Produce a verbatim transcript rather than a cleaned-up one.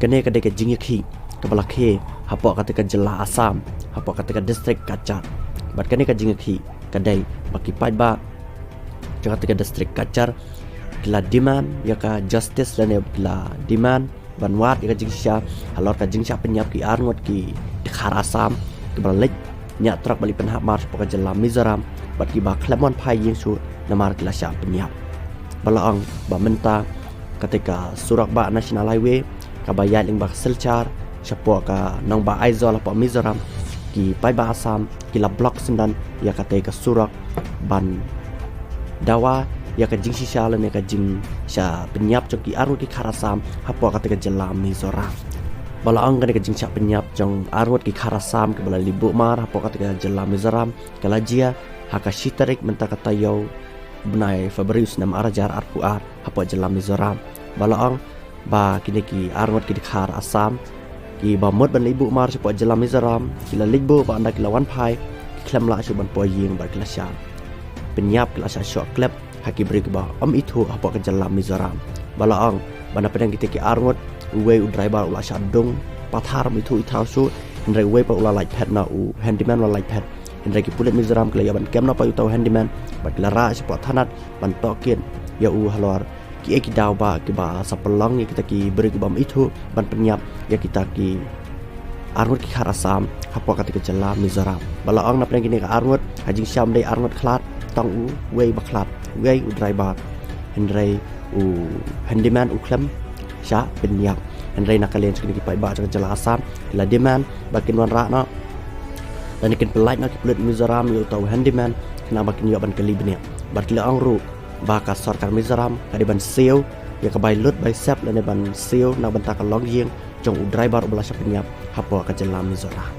Kane ka dei ka jingïakhih kaba la khie hapoh kata ka jylla Assam, hapoh kata ka district Cachar. Bad kane ka jingïakhih ka dei ba ki paidbah jong kata ka district Cachar ki la demand ïa ka justice lane ki la demand ban wad ïa ka jingshisha halor ka jingshah pynïap ki arngut ki dkhar Assam kiba la leit ñiah trok ban leit pynhap mar shapoh ka jylla Mizoram bad kiba khlem wan phai ïing shuh namar ki la shah pynïap. Ba la ong ba mynta kata ka surok bah National Highway kaba ïaid lyngba ka Silchar shapoh ka nongbah Aizawl hapoh Mizoram, ki paidbah Assam ki la block syndon ïa kata ka surok ban dawa ïa ka jingshisha lane ka jingshah pynïap jong ki arngut ki dkhar Assam hapoh kata ka jylla Mizoram. Ba la ong kane ka jingshah pynïap jong arngut ki dkhar Assam kiba la leit buh mar hapoh kata ka jylla Mizoram ka la jia ha ka shi tarik mynta ka taïew bnai February snem ar hajar arphew ar hapoh jylla Mizoram. Ba la ong ba kine ki arngut ki dkhar Assam kiba mut ban leit buh mar shapoh jylla Mizoram ki la leit buh bad ynda ki la wan phai ki khlem lah shuh ban poi ïing bad ki la shah pynïap, ki la shah shoh klep ha ki briew kiba ym ithuh hapoh ka jylla Mizoram. Ba la ong ba na pdeng kita ki arngut, uwei u driver u la shah dung pathar, ym ithuh ithaw shuh, hynrei uwei pat u la lait phet na u handyman u la lait phet. Hynrei ki pulit Mizoram ki la ïoh ban kem noh pat ïa uta u handyman bad ki la rah shapoh thanat ban tohkit ïa u halor kiei ki daw bah kiba sa pynlong ïa kita ki briew kiba ym ithuh ban pynïap ïa kita ki arngut ki dkhar Assam hapoh kata ka jylla Mizoram. Ba la ong na pdeng kine ki arngut ha jingshisha ym dei arngut khlad, tang uwei ba khlad, uwei u driver, hynrei u handyman u khlem shah pynïap. Hynrei na ka liang jong kine ki paidbah jong ka jylla Assam ki la demand ba kin wanrah noh lane kin pynlait noh ki pulit Mizoram ïa uta u handyman khnang ba kin ïoh ban kylli bniah. Bad ki la ong ruh ba ka sorkar Mizoram ka dei ban siew ïa ka bai lut bai sep lane ban siew na ka bynta ka longïing jong u driver uba la shah pynïap hapoh ka jylla Mizoram.